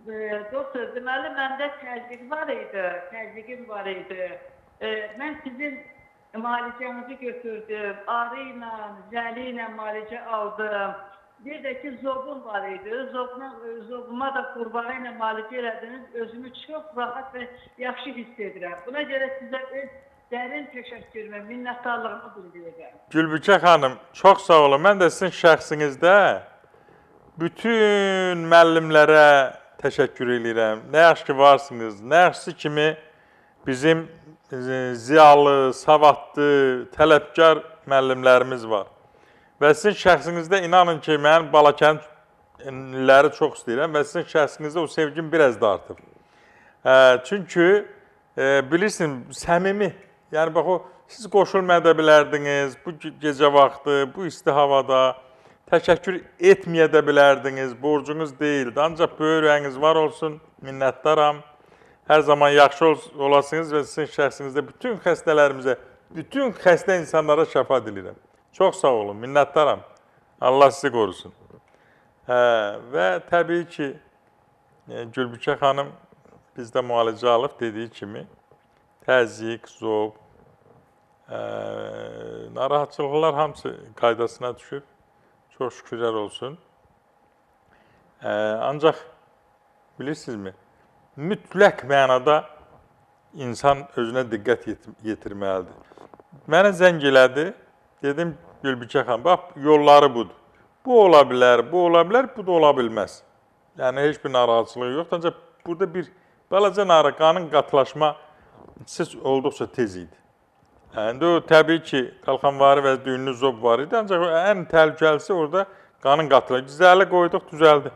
Doktor, deməli məndə təzyiq var idi, təzyiqim var idi. Mən sizin müalicənizi götürdüm, arı ilə, zəli ilə müalicə aldım. Bir də ki, zobum var idi. Zobuma da qurbağa ilə müalicə elədiniz. Özümü çox rahat və yaxşı hiss edirəm. Buna görə sizə öz dərin təşəkkürümü, minnətdarlığımı bildirirəm. Gülbükə xanım, çox sağ olun. Mən də sizin şəxsinizdə bütün müəllimlərə təşəkkür eləyirəm. Nə yaxşı ki varsınız, nə yaxşısı kimi bizim ziyalı, savadlı, tələbkar müəllimlərimiz var. Və sizin şəxsinizdə inanın ki, mən Balakəndliləri çox istəyirəm və sizin şəxsinizdə o sevgim biraz da artıb. Çünki bilirsin, səmimi, yəni bax o, siz qoşulmaya da bilərdiniz, bu gecə vaxtı, bu isti havada təşəkkür etməyə də bilərdiniz, borcunuz deyildi. Ancaq böyük ürəyiniz var olsun, minnətdaram. Hər zaman yaxşı olasınız və sizin şəxsinizdə bütün xəstələrimizə, bütün xəstə insanlara şəfa diləyirəm. Çox sağ olun, minnətdaram. Allah sizi qorusun. Və təbii ki, Gülbükə xanım bizdə müalicə alıb, dediyi kimi, təzyiq, zob, narahatçılıqlar hamısı qaydasına düşüb. Çox şükürlər olsun. Ancaq bilirsinizmi, mütləq mənada insan özünə diqqət yetirməlidir. Mənə zəng elədi, dedim Gülbükə xanım, bax yolları budur. Bu ola bilər, bu ola bilər, bu da ola bilməz. Yəni heç bir narahatçılığı yoxdur, ancaq burada bir balaca qanın qatılaşma olduqca tez idi. İndi o təbii ki, qalxanvari və düyünlü zob var idi, ancaq ən təhlükəlisi orada qanın qatılaşması. Zəli qoyduq, düzəldi.